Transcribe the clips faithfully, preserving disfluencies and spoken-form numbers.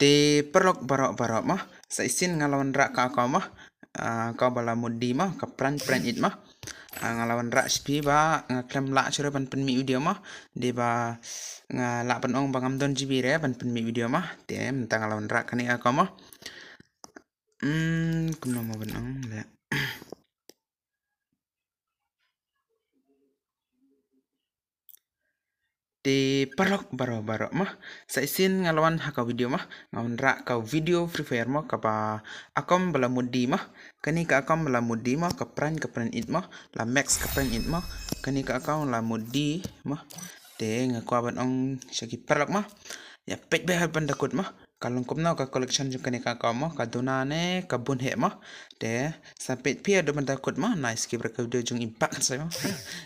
Te paralok baroh baroh mo, sa shisien nga la wanrah ka account mo, ah, ka ba la mut die mo, ka prank prank it mo. Ah, nga la wanrah sha phi ba nga khlem lah shuh ban pynmih video mo. Dei ba nga lah ban ong ba ngam don G B re ban pynmih video mo. Te mynta nga la wanrah kane ka account mo. Hmm, kumno mo ban ong le. Te paralok baroh baroh mo, sa shisien nga la wan ha ka video mo, nga wanrah ka video Free Fire mo, ka ba account ba la mut die mo. Kane ka account ba la mut die mo, ka prank ka prank it mo, la max ka prank it mo. Kane ka account la mut die mo. Te nga kwah ban ong sha ki paralok mo, ïa peit bha haduh ban da kut mo. Ka long kumno ka collection jong kane ka account mo, ka duna ne ka bun heh mo. Te sa peit phi haduh ban da kut mo, nai skip re ka video jong i Bah Khynsai mo.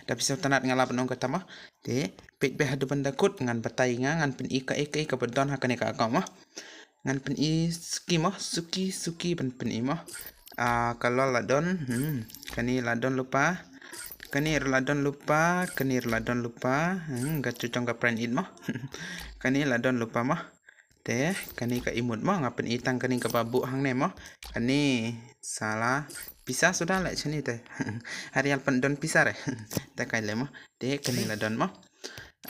Da phi sngewtynnat nga lah ban ong kata mo. Te peit bha haduh ban da kut, ngan batai nga, ngan pyni kaei kaei ka ba don ha kane ka account mo. Ngan pyni suki mo, suki suki ban pyni mo. Ah, ka la la don, hmm, kane la don lypa. Kane ruh la don lypa, kane ruh la don lypa. Hmm, ka jong ka prank it mo. Kane la don lypa mo. Te kane ka emote mo, nga pyni tang kane ka ba buh hangne mo. Kane sa la pisa suda leh shane te. Harial pyn don pisa re. Te kai le mo. Te kane la don mo.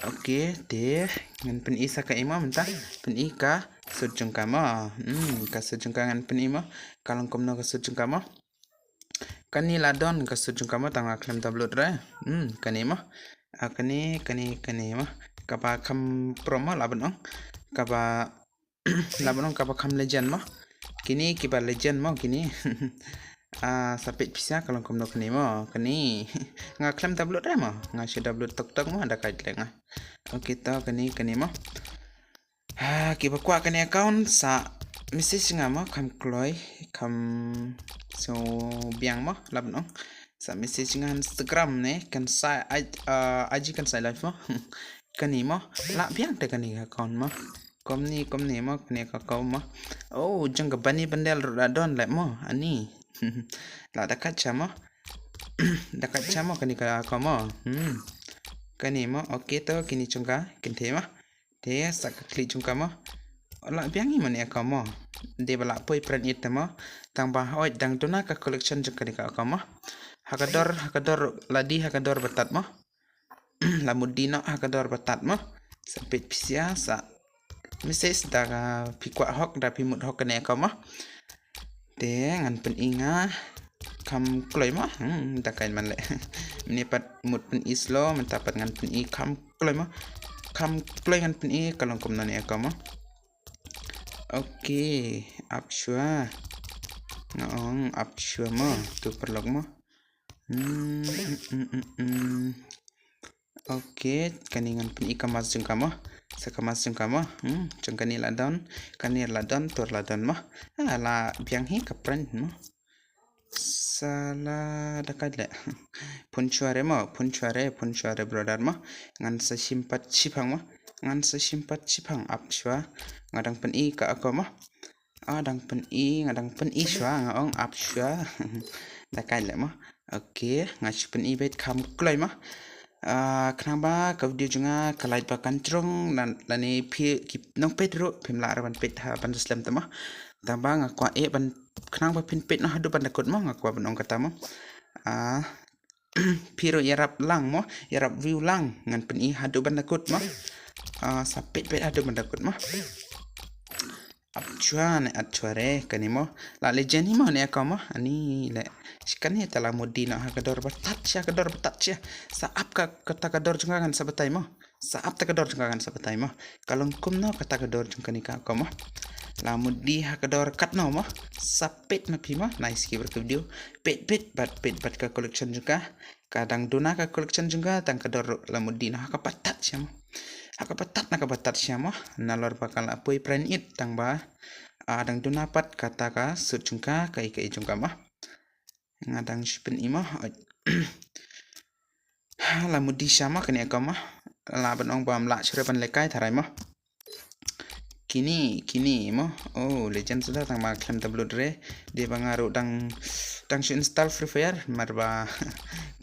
Ok, te ngan pyni sa kaei mo mynta. Pyni ka suit jong ka mo. Hmm, ka suit jong ka ngan pyni mo. Ka long kumno ka suit jong ka mo. Kane la don ka suit jong ka mo, tang nga khlem download re. Hmm, kane mo. Ah, kane, kane, kane mo. Ka ba kham pro mo lah ban ong. Ka ba lah ban ong ka ba kham legend mo. Kine ki ba legend mo kine. Ah, sa peit pisa ka long kumno kane mo. Kane. Nga khlem download re mo. Nga shu download tok tok mo, da kai le nga. Ok to kane, kane mo. Ha, ki ba kwah kane account sa message nga mo, kham kloi, kham sngewbiang mo, lah ban ong. Sa message nga Instagram ne, Khynsai, ah, I G Khynsai Live mo. Kane mo, lah biang te kane ka account mo. Kumne, kumne mo, kane ka account mo. Oh, jong ka Bani Bandel ruh la don leh mo, ani. Lah da kat sha mo. Da kat sha mo kane ka account mo. Hmm. Kane mo, ok to, kine jong ka kynthei mo. Te sa ka khlieh jong ka mo. Lah biang hi mo ne ka mo. Dei ba lah poi prank it te mo. Tang ba hoi dang duna ka collection jong kane ka mo. Ha ka dor, ha ka dor, la die ha ka dor ba tad mo. La mut die noh ha ka dor ba tad mo. Sa peit pisa sa message da ka phi kwah hok, da phi mut hok kane ka mo. Te ngan pyni nga kham kloi mo. Hmm, da kai man le. Mynne pat mut pyni slow, mynta pat ngan pyni kham kloi mo. Kham kloi ngan pyni ka long kumno ne ka mo. Ok, ap shuwa. Nga ong ap shuwa mo, to paralok mo. Hmm, hmm, hmm, hmm, hmm. Ok, kane ngan pyni ka mask jong ka mo. Sa ka mask jong ka mo. Hmm, jong kane la don, kane la don, to la don mo. Ah, lah biang hi ka prank mo. Sa la da kai le. Pun shuwa re mo, pun shuwa re, pun shuwa re brother mo. Ngan sa shim pat shiphang mo. Ngan sa shim pat shiphang ap shuwa. Nga dang pyni ka account mo. Ah, dang pyni, nga dang pyni shuwa, nga ong ap shuwa. Da kai le mo. Ok, nga shu pyni beit kham kloi mo. Ah, khnang ba ka video jong nga ka lait ba kan jrong, lane phi ki nongpeit ruh phim lah re ban peit ha ban slem te mo. Tang ba nga kwah eh ban, khnang ba phin peit noh haduh ban da kut mo, nga kwah ban ong kata mo. Ah, phi ruh ïarap lang mo, ïarap view lang, ngan pyni haduh ban da kut mo. Ah, sa peit peit haduh ban da kut mo. Ap shuwa ne at shuwa re kane mo. La legend hi mo ne ka mo. Ani le. Shi kane te la mut die noh ha ka dor ba tad sha, ka dor ba tad sha. Sa ap ka, kata ka dor jong ka ngan sa batai mo. Sa ap ta ka dor jong ka ngan sa batai mo. Ka long kumno kata ka dor jong kane ka mo. La mut die ha ka dor katno mo. Sa peit ma phi mo. Nai skip re ka video. Peit peit bad, peit bad ka collection jong ka. Ka dang duna ka collection jong ka, tang ka dor la mut die noh ha ka ba tad sha mo. Ha ka ba tad, na ka ba tad sha mo. Nalor ba ka la poi prank it tang ba, ah, dang duna pat kata ka suit jong ka, kaei kaei jong ka mo. Nga dang shu pyni mo. Ha, la mut die sha mo kane ka mo. Lah ban ong ba ym lah shuh re ban lehkai, tharai mo. Kine, kine mo. Oh, legend suda, tang ba khlem download re. Dei ba nga ruh dang, dang shu install Free Fire, mar ba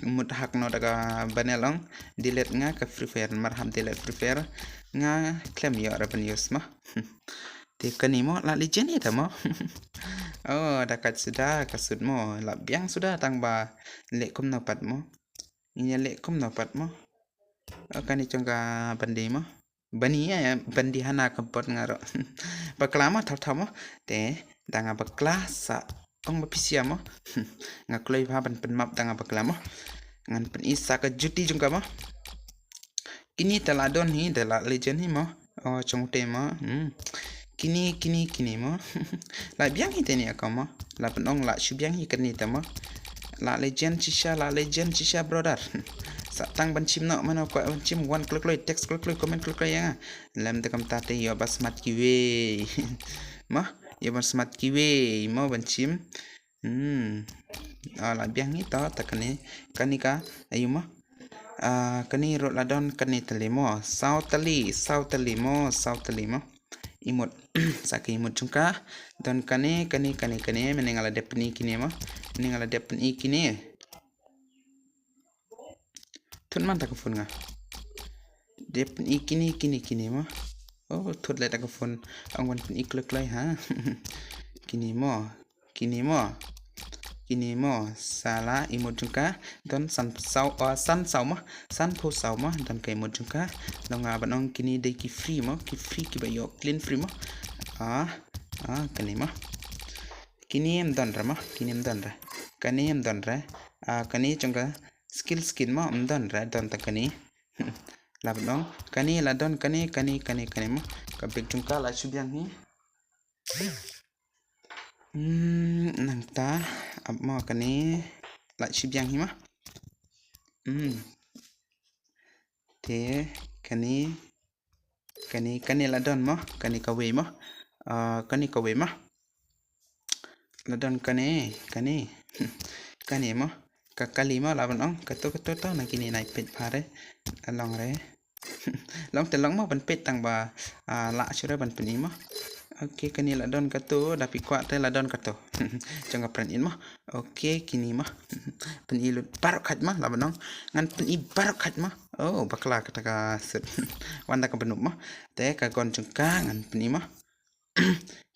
mut hack noh da ka banial ong. Delete nga ka Free Fire, mar hap delete Free Fire. Nga khlem ïoh re ban use mo. Te kane mo, la legend ita mo. Oh, da kat suda ka sut mo, la biang suda tang ba leh kumno pat mo. Ïa leh kumno pat mo. Oh, kane jong ka bandi mo. Bani ïa, bandi hana ka bot nga ro. Bakla mo, thaw thaw mo. Te, da nga bakla sa ong ba pisia mo. Nga kloi bha ban pynmap da nga bakla mo. Ngan pyni sa ka juti jong ka mo. Kini te la don hi, te la legend hi mo. Oh, chong te mo. Hmm. Kini, kini, kini mo. La biang hi te ni ako mo. La pynong la shu biang hi kani te mo. La legend shisha, la legend shisha brother. Sa tang ban chim no, mano ko ban chim, wan kloi kloi, text kloi kloi, comment kloi kloi ïa nga. Lem te kam ta te ïoh ba smat kiwei. Mo, ïoh ba smat kiwei mo ban chim. Hmm. Ah, la biang hi to ta kane, kane ka ayu mo. Ah, kane ruh la don kane tali mo. Saw tali, saw tali mo, saw tali mo. Imut. Sa ka imut jong ka. Don kane, kane, kane, kane. Mane nga la dep pyni kine mo. Mane nga la dep pyni kine. Thut man ta ka phone nga. Dep pyni kine, kine, kine mo. Oh, thut le ta ka phone. Ong wan pyni kloi kloi ha. Kine mo. Kine mo. Kine mo. Sa la imut jong ka. Don san saw, oh, san saw mo. San phew saw mo. Don ka imut jong ka. Long nga ban ong kine dei ki free mo. Ki free kiba ïoh clean free mo. Ah, ah, kane mo. Kine em don re mo. Kine em don re. Kane em don re. Ah, kane jong ka skill skin mo. Em don re. Don ta kane. La ban ong. Kane la don kane, kane, kane, kane mo. Ka bek jong ka la shu biang hi. Hmm, nangta, ap mo kane, la shu biang hi mo. Hmm. Te, kane, kane, kane la don mo, kane kawei mo. Ah, kane kawei mo. La don kane, kane. Kane mo. Ka kali mo la ban ong, kato, kato, to, na kine nai peit phare. Long re. Long te long mo ban peit tang ba, ah, la shu re ban pyni mo. Ok, kane la don kato, da phi kwah te la don kato. Jong ka print in mo. Ok, kine mo. Pyni lut baroh khat mo, la ban ong. Ngan pyni baroh khat mo. Oh, bakla kata ka set. Wan da ka bynuk mo. Te ka gun jong ka ngan pyni mo.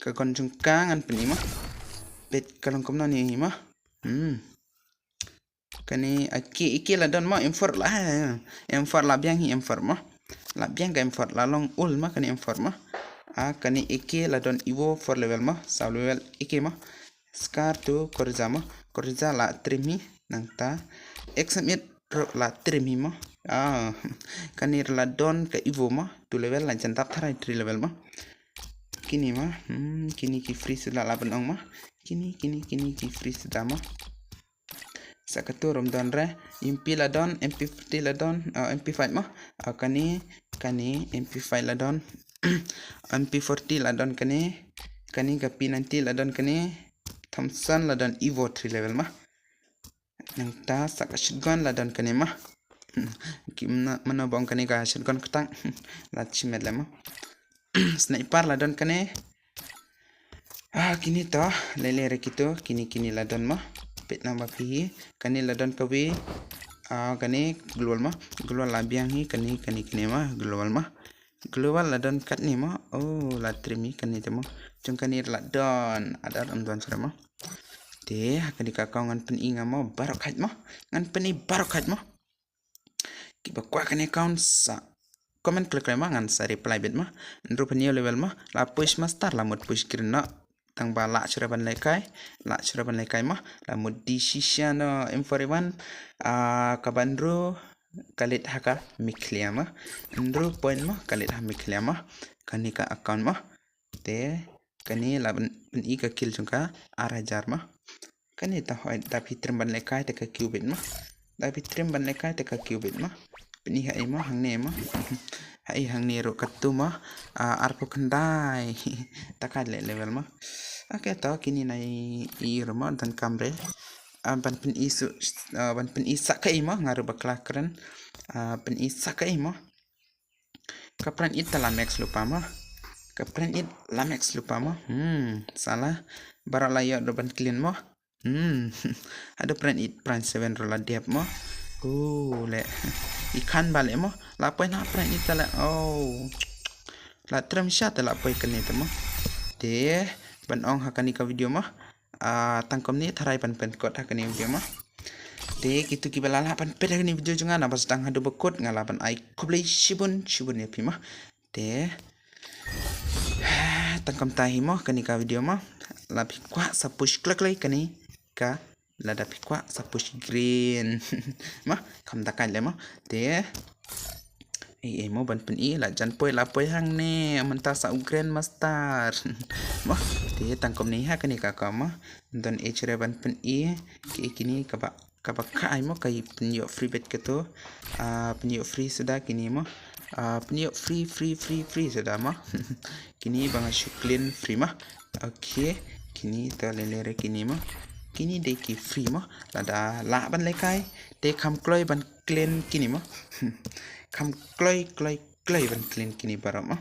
Ka gun jong ka ngan pyni mo. Peit ka long kumno ni mo. Hmm. Kane, ake, ake la don mo, M four la, eh, M four la biang hi M four mo. La biang ka M four la long ul mo, kane M four mo. Ah, kane ake la don Evo four level mo, saw level ake mo. Scar to Groza mo, Groza la trim hi, nangta. X M eight ruh la trim hi mo. Ah, kane la don ka Evo mo, two level la jan dap tharai three level mo. Kine mo, hmm, kine ki free suda la ban ong mo. Kine, kine, kine ki free suda mo. Sa kato ruh em don re, M P la don, M P forty la don, ah, M P five mo. Ah, kane, kane, M P five la don. M P forty la don kane, kane ka P ninety la don kane, Thompson la don Evo three level mo. Nangta sa ka shotgun la don kane mo. Ki mano, mano ba ong kane ka shotgun ktang. La shimet le mo. Sniper la don kane. Ah, kine to, lele re kito, kine, kine la don mo. Peit nang ba phi hi, kane la don kawei. Ah, kane global mo, global la biang hi, kane, kane, kine mo, global mo. Global la don katne mo, oh, la trim hi, kane te mo. Jong kane la don, adar em don sre mo. Te, ha kane ka account ngan pyni nga mo, baroh khat mo. Ngan pyni baroh khat mo. Kiba kwah kane account sa comment klik mo ngan sa reply beit mo. Nru pynïoh level mo. La push master la mut push green no. Tang ba la shuh ban lehkai. La shuh ban lehkai mo. La mut di shisha no M four A one. Ah, kaba nru ka leit ha ka Meghalaya mo. Nru point mo ka leit ha Meghalaya mo. Kane ka account mo. Te kane la pyn-, pyni ka kill jong ka ar hajar mo. Kane ta hoi da phi trim ban lehkai te ka kiw beit mo. Da phi trim ban lehkai te ka kiw beit mo. Pyni ha i mo hangne mo. Ha i hangne ruh katu mo. Ah, arphew khyndai. Ta ka leh level mo. Ok to kine na i ruh mo don kam re. Ah, ban pyni su, ah, ban pyni sa ka i mo nga ruh bakla kren. Ah, pyni sa ka i mo. Ka print it ta la max lypa mo. Ka print it la max lypa mo. Hmm, sa la. Baroh la ïoh ruh ban clean mo. Hmm. Haduh print it, print seven ruh la dep mo. Oh, le. I khan ba le mo. La poi na print it ta le. Oh. La trim sha ta la poi kane ta mo. Te ban ong ha kane ka video mo. Ah, tang kumne tharai ban pynkut ha kane video mo. Te kito kiba la lah ban peit ha kane video jong nga naba sdang haduh ba kut nga lah ban ai khublei shibun shibun ïa phi mo. Te tang kumta hi mo kane ka video mo. La phi kwah sa push kloi kloi kane ka, lada phi kwah sa push green. Mo, kham da kai le mo. Te ei ei mo ban pyni, la jan poi la poi hangne, mynta sa u Grandmaster. Mo, te tang kumne ha kane ka account mo. Don ei shuh re ban pyni ki, kine kaba, kaba kha ai mo, ka pynïoh free bad kato. Ah, pynïoh free suda kine mo. Ah, pynïoh free, free, free, free suda mo. Kine ba nga shu claim free mo. Okay, kine to lei lei re kine mo. Kine dei ki free mo. Lada lah ban lehkai te kham kloi ban claim kine mo. Kham kloi kloi kloi ban claim kine baroh mo.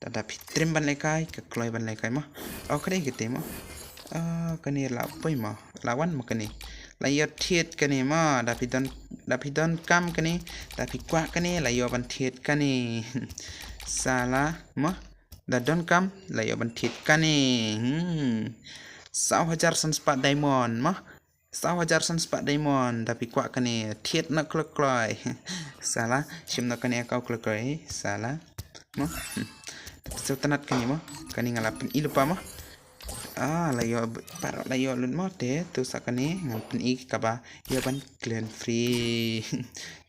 Lada phi trim ban lehkai, ka kloi ban lehkai mo. Oh, ka dei kata mo. Oh, kane la poi mo. La wan mo kane. La ïoh thied kane mo. Da phi don, da phi donkam kane, da phi kwah kane, la ïoh ban thied kane. Sala mo. Da donkam la ïoh ban thied kane. Hmm. Saw hajar san spah diamond mo. Saw hajar san spah diamond, da phi kwah kane thied noh kloi kloi. Sala, shim noh kane account kloi kloi, sala. Mo. Hmm. Sngewtynnat kane mo. Kane nga la pyni lypa mo. Ah, la ïoh, baroh la ïoh lut mo, te to sa kane ngan pyni kaba ïoh ban claim free.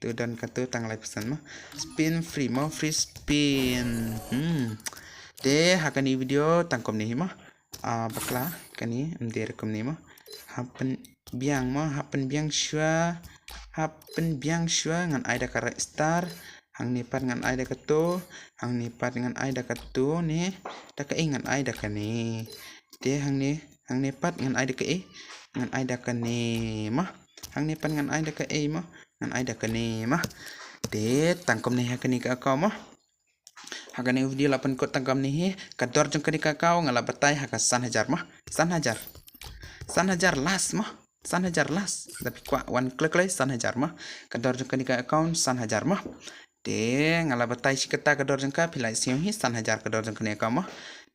To don kato tang lai percent mo. Spin free mo, free spin. Hmm. Te ha kane video tang kumne hi mo. Ah, bakla kane, ym dei re kumne mo. Hap pynbiang mo, hap pynbiang shuwa. Hap pynbiang shuwa, ngan ai da ka red star. Hangne pat ngan ai da kato. Hangne pat ngan ai da kato ne. Da kaei ngan ai da kane. Te hangne, hangne pat ngan ai da kaei. Ngan ai da kane mo. Hangne pat ngan ai da kaei mo. Ngan ai da kane mo. Te tang kumne ha kane ka account mo. Ha kane video la pynkut tang kumne hi, ka dor jong kane ka account nga la batai ha ka san hajar mo. San hajar. San hajar last mo. San hajar last. Da phi kwah wan kloi kloi san hajar mo. Ka dor jong kane ka account san hajar mo. Te nga la batai shi katta ka dor jong ka, phi la ïohsngew hi, san hajar ka dor jong kane ka account mo.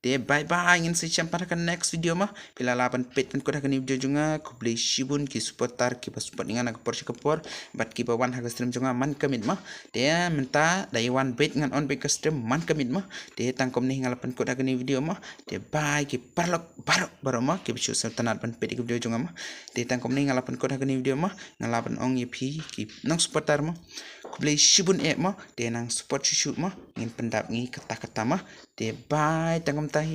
Te bye bye, ngin sa ïashem pat ha ka next video mo. Phi la lah ban peit pynkut ha kane video jong nga, khublei shibun ki supporter kiba support ïa nga na ka por sha ka por bad kiba wan ha ka stream jong nga man ka miet mo. Te mynta da ïa wan beit ngan on beit ka stream man ka miet mo. Te tang kumne nga la pynkut ha kane video mo. Te bye ki paralok baroh baroh mo kiba shu sngewtynnat ban peit ïa ka video jong nga mo. Te tang kumne nga la pynkut ha kane video mo, nga la ban ong ïa phi ki nong supporter mo. Khublei shibun eh mo, te nang support shuh shuh mo, ngin pyndap ngi katta katta mo. Te bye tang kumta hi.